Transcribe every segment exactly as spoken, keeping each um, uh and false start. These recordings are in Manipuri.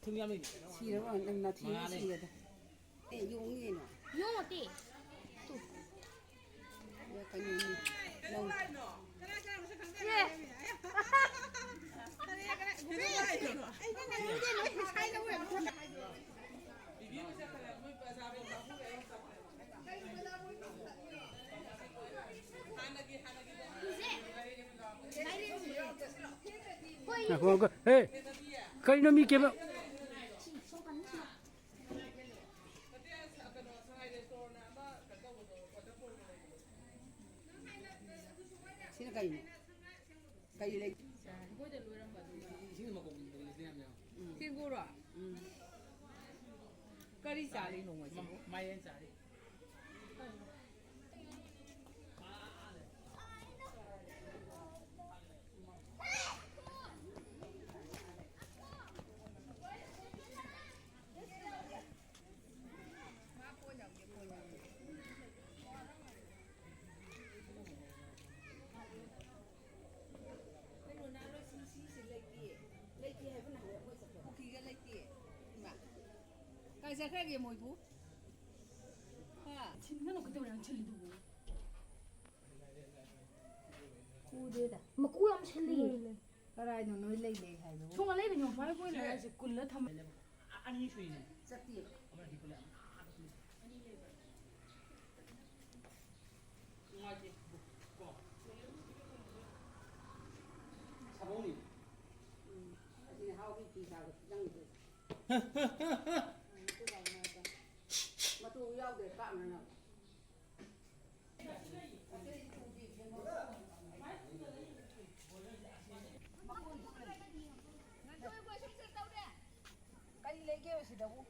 ꯊꯨꯝ ꯌꯥꯝ ꯂꯩꯅꯦ꯫ ꯁꯤꯔꯕ ꯅꯪ ꯅꯥꯊꯤ ꯃꯉꯥ ꯂꯩ꯫ ꯁꯤꯔꯦꯗ꯫ ꯑꯦ, ꯌꯣꯡꯉꯤ ꯀꯩꯅꯣ꯫ ꯌꯣꯡꯉꯣ ꯇꯤ꯫ ꯇꯨ꯫ ꯑꯦ, ꯀꯩꯅꯣꯅꯤ꯫ ꯂꯧ꯫ ꯑꯦ꯫ ꯉꯥꯏꯈꯣ, ꯉꯥꯏꯈꯣ꯫ ꯍꯦ! ꯀꯩꯅꯣ ꯃꯤ ꯀꯦꯕ? ꯁꯤꯅ ꯀꯩꯅꯣ? ꯀꯩ ꯂꯩ? ꯏꯁꯤꯡ ꯃꯈꯣꯡ ꯂꯩꯁꯤꯅ ꯌꯥꯝ ꯌꯥꯎ꯫ ꯎꯝ꯫ ꯊꯦꯡꯒꯨꯔꯣ? ꯎꯝ꯫ ꯀꯔꯤ ꯆꯥꯔꯤꯅꯣ ꯉꯁꯤꯕꯨ? ꯃ-, ꯃꯥꯏꯔꯦꯟ ꯆꯥꯔꯤ꯫ ꯀꯩꯅꯣ, ꯅꯍꯥꯟ ꯅꯣꯏ ꯁꯤ, ꯁꯤꯁꯤ ꯂꯩꯇꯦ, ꯂꯩꯇꯦ ꯍꯥꯏꯕ ꯅꯍꯥꯟ ꯑꯩꯈꯣꯏ ꯆꯠꯄꯗ꯫ ꯄꯨꯈ꯭ꯔꯤꯒ ꯂꯩꯇꯦ꯫ ꯏꯃꯥ, ꯀꯥꯏ ꯆꯠꯈ꯭ꯔꯒꯦ ꯃꯣꯏꯕꯨ? ꯍꯥ? ꯊꯤꯟꯒꯅꯨ, ꯀꯩꯗꯧꯔꯦ ꯅꯪ ꯊꯤꯜꯂꯤꯗꯨꯕꯨ? ꯎꯗꯦꯗ꯫ ꯃꯀꯨ ꯌꯥꯝ ꯁꯤꯜꯂꯤ꯫ ꯂꯣꯏ ꯂꯩ꯫ ꯀꯔꯥꯏꯅꯣ ꯅꯣꯏ ꯂꯩ ꯂꯩ ꯍꯥꯏꯗꯨꯕꯨ? ꯊꯣꯡ ꯂꯩꯕꯅꯤ, ꯃꯥꯏ ꯀꯣꯏꯅ ꯍꯥꯏꯁꯦ ꯀꯨꯜꯂ ꯊꯝꯃꯦ꯫ ꯑꯅꯤ ꯁꯨꯏꯅꯦ꯫ ꯆꯠꯇꯦꯕ꯫ ꯑꯃꯗꯤ ꯄꯨꯂꯞ ꯑꯅꯤ ꯂꯩꯕ꯫ ꯅꯨꯡꯉꯥꯏꯇꯦ꯫ ꯀꯣ꯫ ꯁꯥꯃꯧꯅꯤ꯫ ꯎꯝ꯫ ꯑꯁꯤꯅ ꯍꯥꯎꯕꯤ ꯐꯤ ꯁꯥꯕ ꯈꯤꯇꯪꯗꯤ꯫ ꯃꯇꯨ ꯌꯥꯎꯗ꯭ꯔꯦ ꯄꯥꯛꯅꯅꯕ꯫ ꯀꯔꯤ ꯂꯩꯒꯦ ꯁꯤꯗꯕꯨ?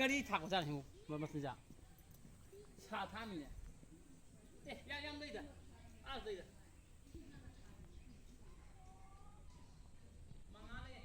ꯀꯔꯤ ꯊꯥꯛꯄꯖꯥꯠꯅꯣ ꯁꯤꯕꯨ? ꯃ-, ꯃꯆꯤꯟꯖꯥꯛ꯫ ꯁꯥ ꯊꯥꯛꯑꯝꯃꯤꯅꯦ꯫ ꯑꯦ, ꯌꯥꯝ, ꯌꯥꯝ ꯂꯩꯗ꯫ ꯑꯥ, ꯂꯩꯗ꯫ ꯃꯉꯥ ꯂꯩ꯫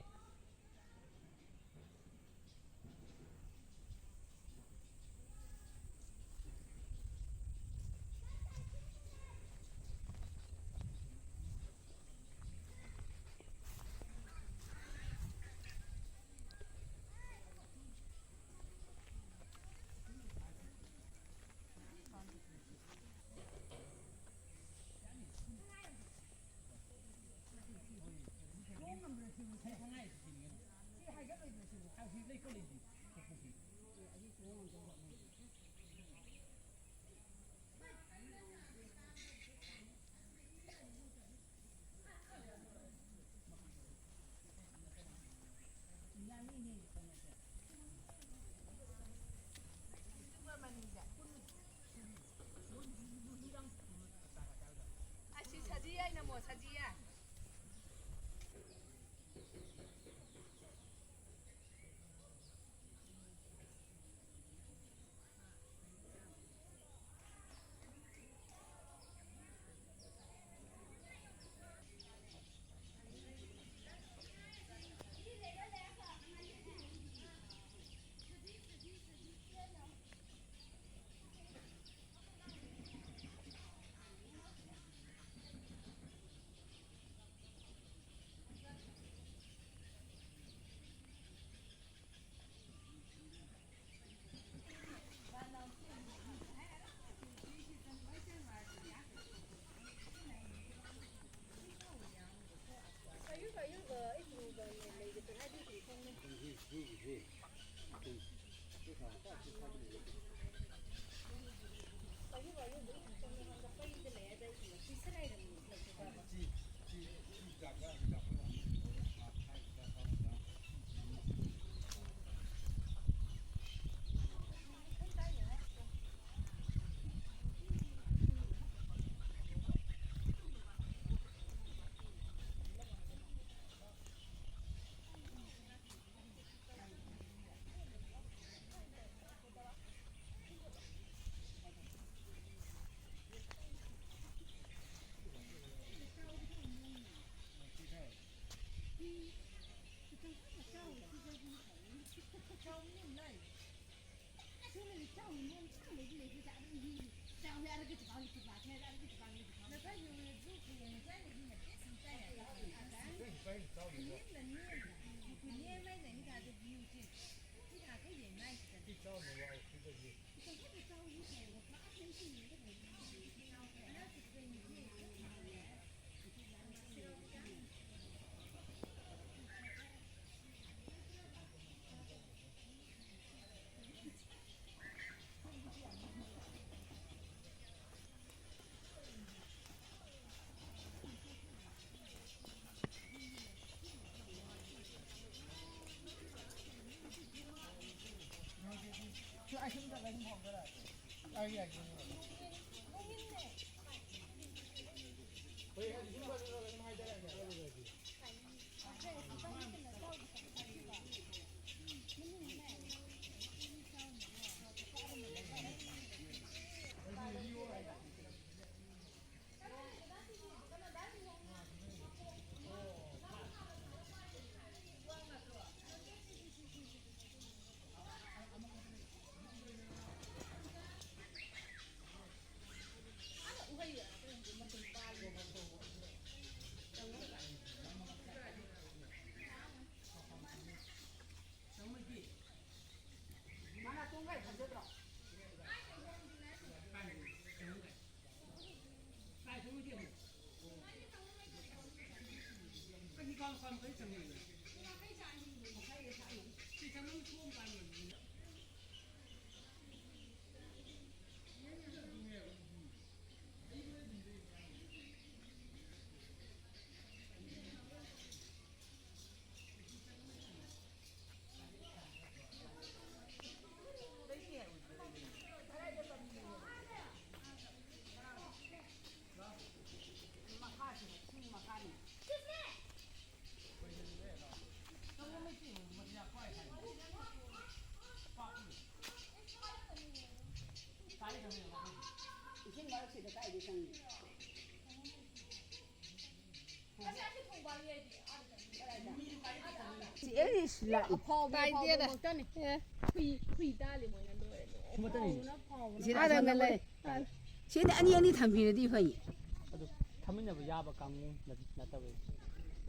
ꯁꯤ ꯑꯦ, ꯁꯤ ꯂꯥꯛꯏ꯫ ꯑꯐꯥꯎꯕꯤ ꯀꯥꯏꯗꯦꯗ꯫ ꯑꯐꯥꯎꯕꯃꯛꯇꯅꯤ꯫ ꯑꯦ꯫ ꯈꯨꯏ, ꯈꯨꯏ ꯇꯥꯜꯂꯤ ꯃꯣꯏꯅ ꯂꯣꯏꯔꯦ꯫ ꯁꯤꯃꯠꯇꯅꯤ꯫ ꯐꯥꯎꯕꯅ ꯁꯤꯗ ꯑꯁꯣꯝꯗ ꯑꯁꯣꯝꯗ ꯂꯩ꯫ ꯁꯤꯗ ꯑꯅꯤ ꯑꯅꯤ ꯊꯝꯕꯤꯔꯗꯤ ꯐꯩ꯫ ꯑꯗꯨ ꯊꯝꯃꯤꯟꯅꯕ ꯌꯥꯕ ꯀꯥꯡꯕꯨ ꯅꯠ-, ꯅꯠꯇꯕꯩ꯫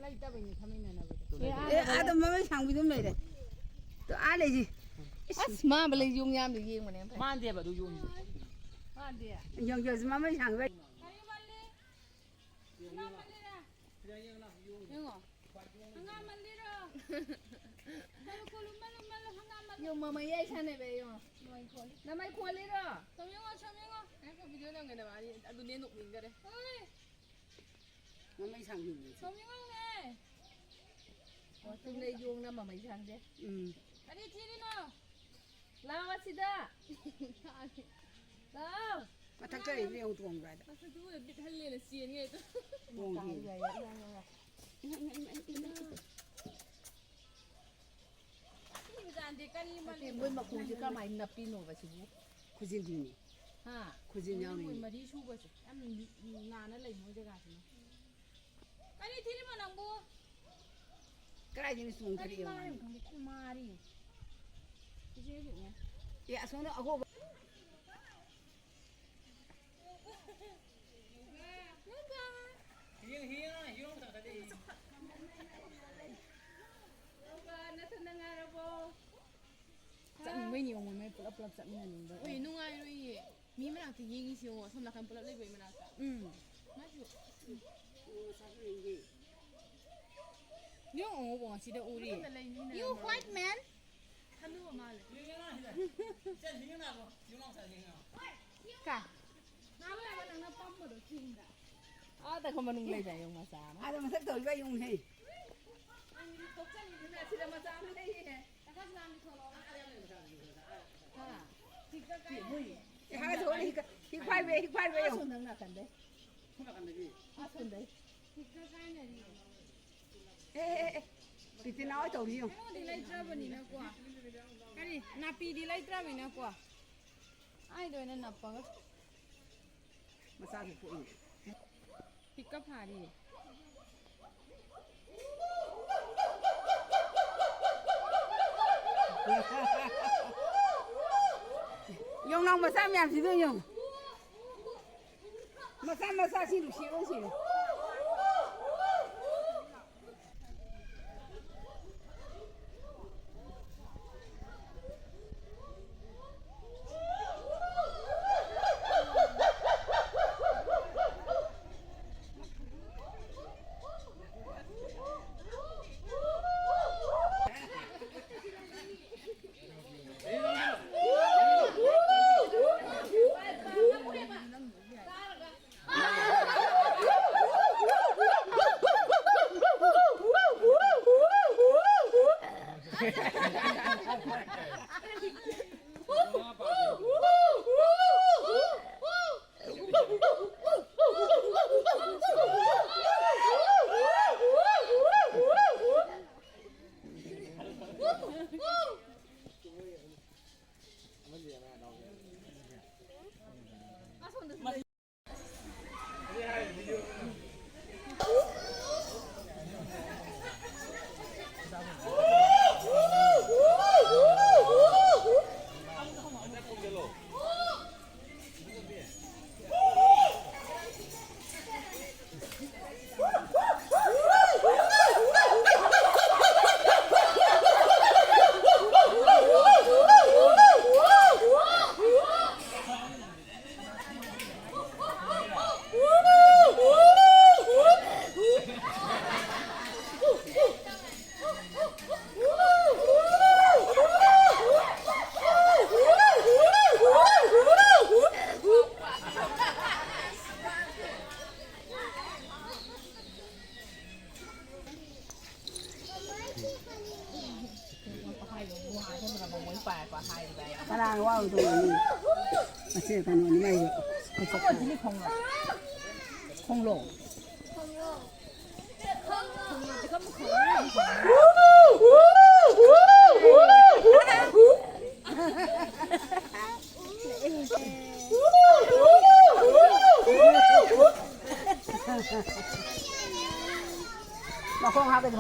ꯂꯩꯇꯕꯩꯅꯤ ꯊꯝꯃꯤꯟꯅꯅꯕꯗꯣ꯫ ꯑꯗꯨ ꯂꯩꯇꯕꯩ꯫ ꯑꯦ, ꯑꯥꯗ ꯃꯃꯩ ꯁꯥꯡꯕꯤꯗꯨꯝ ꯂꯩꯔꯦ꯫ ꯇꯣ, ꯑꯥ ꯂꯩꯁꯤ꯫ ꯑꯁ, ꯃꯥ ꯂꯩ ꯌꯣꯡ ꯌꯥꯝꯗ ꯌꯦꯡꯕꯅꯦ ꯐꯩ꯫ ꯃꯥꯟꯗꯦꯕ ꯑꯗꯨ ꯌꯣꯡꯁꯦ꯫ ꯃꯥꯟꯗꯦ꯫ ꯌꯣꯡ ꯌꯣꯡꯁꯦ ꯃꯃꯩ ꯁꯥꯡꯕ꯫ ꯀꯔꯤ ꯃꯥꯜꯂꯤ? ꯍꯪꯒꯥꯝ ꯃꯜꯂꯤꯔꯥ? ꯌꯦꯡꯉꯣ꯫ ꯍꯪꯒꯥꯝ ꯃꯜꯂꯤꯔꯣ? ꯃꯥꯜꯂꯨ, ꯀꯣꯜꯂꯨ, ꯃꯥꯜꯂꯨ, ꯃꯥꯜꯂꯨ, ꯍꯪꯒꯥꯝ ꯃꯜꯂꯨ꯫ ꯌꯦꯡꯉꯣ, ꯃꯃꯩ ꯌꯥꯏ ꯁꯥꯟꯅꯕ ꯌꯦꯡꯉꯣ꯫ ꯅꯃꯩ ꯈꯣꯜꯂꯤꯔꯣ? ꯁꯣꯝ ꯌꯦꯡꯉꯣ, ꯁꯣꯝ ꯌꯦꯡꯉꯣ꯫ ꯉꯥꯏꯈꯣ, ꯚꯤꯗꯤꯑꯣ ꯅꯝꯒꯦ ꯅꯕꯥꯅꯤ꯫ ꯑꯗꯨꯅꯦ ꯅꯣꯛꯅꯤꯡꯗꯔꯦ꯫ ꯍꯣꯏ꯫ ꯃꯃꯩ ꯁꯥꯡꯕꯤꯅꯤ꯫ ꯁꯣꯝ ꯌꯦꯡꯉꯣꯅꯦ꯫ ꯋꯥꯁꯔꯨꯝꯗ ꯌꯣꯡꯅ ꯃꯃꯩ ꯁꯥꯡꯗꯦ꯫ ꯎꯝ꯫ ꯀꯔꯤ ꯊꯤꯔꯤꯅꯣ? ꯂꯥꯛꯑꯣ ꯑꯁꯤꯗ꯫ ꯂꯥꯛꯑꯣ꯫ ꯃꯊꯛꯇ ꯂꯩꯕꯅꯦ ꯌꯦꯡꯉꯨ ꯇꯣꯡꯕ꯭ꯔꯥ ꯍꯥꯏꯗ꯫ ꯃꯁꯛꯇꯨ ꯎꯕꯗ ꯕꯤꯠ ꯍꯜꯂꯦꯅ ꯆꯦꯟꯒꯦ ꯍꯦꯛꯇ꯫ ꯇꯣꯡꯈꯤ꯫ ꯏꯃꯥ, ꯏꯃꯥ, ꯏꯃꯥ, ꯏꯃꯥ꯫ ꯁꯥꯊꯤꯕꯖꯥꯠꯅꯤ, ꯀꯔꯤ ꯅꯠꯇꯦ, ꯃꯥꯜꯂꯤ? ꯃꯣꯏ ꯃꯈꯣꯡꯁꯦ ꯀꯃꯥꯏꯅ ꯅꯞꯄꯤꯅꯣꯕ ꯁꯤꯕꯨ? ꯈꯨꯖꯤꯟꯗꯨꯅꯤ꯫ ꯍꯥ? ꯈꯨꯖꯤꯟ ꯃꯣꯏ ꯌꯥꯎꯔꯤꯅꯤ꯫ ꯃꯣꯏ ꯃꯔꯤ ꯁꯨꯕꯁꯦ ꯌꯥꯝ ꯅꯥꯟꯅ ꯂꯩ ꯃꯣꯏ ꯖꯒꯥꯁꯤꯅ꯫ ꯀꯔꯤ ꯊꯤꯔꯤꯃꯣ ꯅꯪꯕꯨ? ꯀꯗꯥꯏꯗꯒꯤ ꯀꯔꯤ ꯆꯣꯡꯊꯔꯛꯏꯅꯣ ꯃꯥꯔꯤꯅꯣ ꯃꯥꯅ? ꯈꯪꯗꯦ, ꯀꯔꯤ ꯃꯥꯔꯤ? ꯏꯆꯦ ꯍꯧꯖꯤꯛꯅꯦ꯫ ꯑꯦ, ꯑꯁꯣꯝꯗ ꯑꯍꯣꯕ꯫ ꯅꯨꯄꯥ꯫ ꯅꯨꯄꯥ, ꯅꯊꯟꯗ ꯉꯥꯏꯔꯕꯣ? ꯆꯠꯅꯤꯡꯕꯩꯅꯤ ꯌꯦꯡꯉꯣ, ꯃꯣꯏ ꯄꯨꯂꯞ ꯄꯨꯂꯞ ꯆꯠꯃꯤꯟꯅꯅꯤꯡꯕ꯫ ꯍꯣꯏ, ꯅꯨꯡꯉꯥꯏꯔꯣꯏꯌꯦ꯫ ꯃꯤ ꯃꯅꯥꯛꯇ ꯌꯦꯡꯉꯤꯁꯤ ꯌꯦꯡꯉꯣ, ꯑꯁꯣꯝ ꯅꯥꯀꯟ ꯄꯨꯂꯞ ꯂꯩꯕꯩ ꯃꯅꯥꯛꯇ꯫ ꯎꯝ꯫ ꯃꯥꯁꯨ꯫ ꯌꯦꯡꯉꯣ, ꯑꯉꯧꯕ ꯉꯁꯤꯗ ꯎꯔꯤ꯫ ꯃꯊꯟꯗ ꯂꯩ, ꯃꯤꯅ You ꯌꯥꯝ white man꯫ ꯍꯅꯨꯕ ꯃꯥꯜꯂꯦ꯫ ꯀꯥꯏ? ꯅꯍꯥꯟꯋꯥꯏ ꯑꯃ ꯅꯪꯅ ꯄꯝꯕꯗꯣ ꯆꯤꯡꯗ꯫ ꯑꯥꯗ ꯈꯣ ꯃꯅꯨꯡ ꯂꯩꯗꯥꯏ ꯌꯣꯡ ꯃꯆꯥ ꯑꯃ꯫ ꯑꯥꯗ ꯃꯊꯛ ꯇꯧꯔꯤꯕ ꯌꯣꯡꯅꯦ꯫ ꯅꯪꯒꯤꯗꯤ ꯊꯣꯛꯆꯅꯤꯡꯗꯅ ꯁꯤꯗ ꯃꯆꯥ ꯑꯃ ꯂꯩꯌꯦ꯫ ꯀꯀꯥ ꯁꯨꯖꯥꯟꯒꯤ ꯊꯣꯛꯂꯛꯑꯣ꯫ ꯍꯥ? ꯍꯤꯛꯇ ꯀꯥꯏ꯫ ꯑꯦ, ꯍꯥꯏ ꯊꯣꯛꯑꯅꯤ, ꯍꯤꯛ-, ꯍꯤꯛ ꯐꯥꯏꯕ, ꯍꯤꯛ ꯐꯥꯏꯕ ꯌꯣꯡ꯫ ꯑꯁꯣꯝ ꯅꯪ ꯅꯥꯀꯟꯗꯩ꯫ ꯑꯁꯣꯝꯗꯩ꯫ ꯍꯤꯛꯇ ꯀꯥꯏꯅꯔꯤ꯫ ꯑꯦ, ꯑꯦ, ꯑꯦ, ꯑꯦ꯫ ꯄꯤꯇꯤꯅꯥ ꯍꯣꯏ ꯇꯧꯔꯤ ꯌꯦꯡꯉꯨ꯫ ꯀꯩꯅꯣꯗꯤ ꯂꯩꯇ꯭ꯔꯕꯅꯤꯅꯀꯣ꯫ ꯀꯔꯤ? ꯅꯥꯄꯤꯗꯤ ꯂꯩꯇ꯭ꯔꯕꯅꯤꯅꯀꯣ꯫ ꯑꯩꯗ ꯑꯣꯏꯅ ꯅꯞꯄꯒ꯫ ꯃꯆꯥꯁꯨ ꯄꯣꯛꯏꯅꯦ꯫ ꯄꯤꯛꯀ ꯐꯥꯔꯤꯌꯦ꯫ ꯌꯣꯡꯅꯥꯎ ꯃꯆꯥ ꯃꯌꯥꯝꯁꯤꯗ ꯌꯦꯡꯉꯨ꯫ ꯃꯆꯥ ꯃꯆꯥꯁꯤ ꯅꯨꯡꯁꯤꯔꯣ ꯁꯤꯅꯦ꯫ ꯀꯅꯥꯅ ꯋꯥꯔꯨꯗꯧꯔꯤꯅꯤ? ꯃꯁꯤ ꯀꯩꯅꯣꯅꯤ ꯃꯥꯏꯁꯦ꯫ ꯈꯣꯡꯂꯣ꯫ ꯃꯈꯣꯡ ꯍꯥꯞꯄꯗꯤ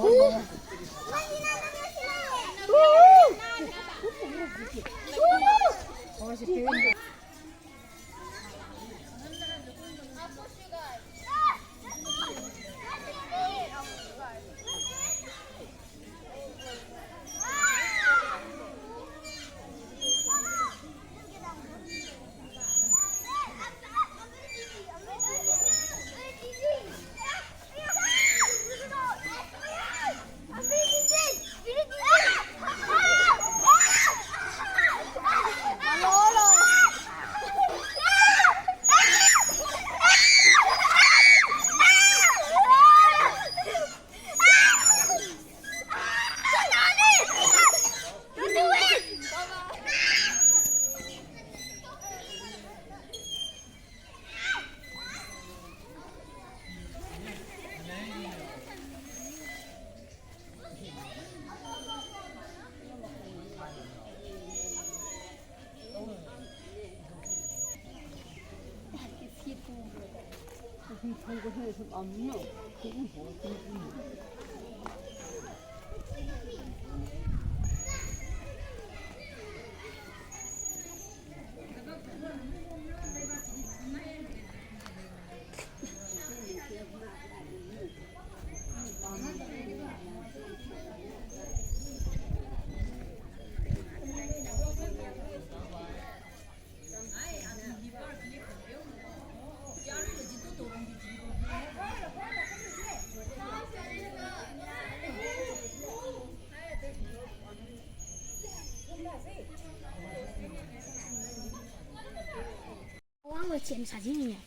ꯑꯋꯥꯡꯕ ꯆꯦꯟ ꯁꯥꯖꯤꯟꯅꯤꯡꯉꯦ꯫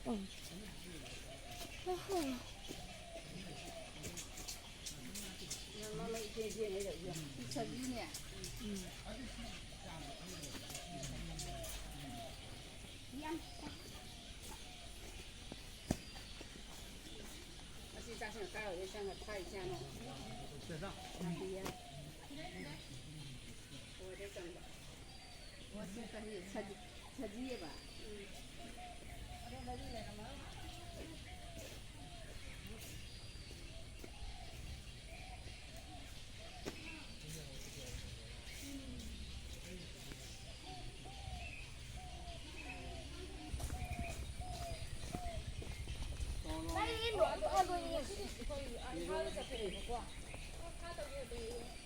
ꯑꯁꯤ ꯆꯥꯛꯁꯤꯅ ꯀꯥꯏꯋꯥꯏꯗꯩ ꯆꯪꯉ ꯊꯥꯛꯏ ꯖꯥꯠꯅꯣ? ꯅꯥꯄꯤ ꯌꯥꯝ꯫ ꯀꯥꯏꯋꯥꯏꯗꯩ ꯆꯪꯕ? ꯑꯣ, ꯁꯤ ꯀꯔꯤ? ꯁꯖꯤ-, ꯁꯖꯤꯑꯕ? ꯎꯝ꯫ ꯊꯣꯛꯑꯦꯕꯀꯣ꯫ ꯃꯈꯥ ꯇꯧꯒꯦ꯫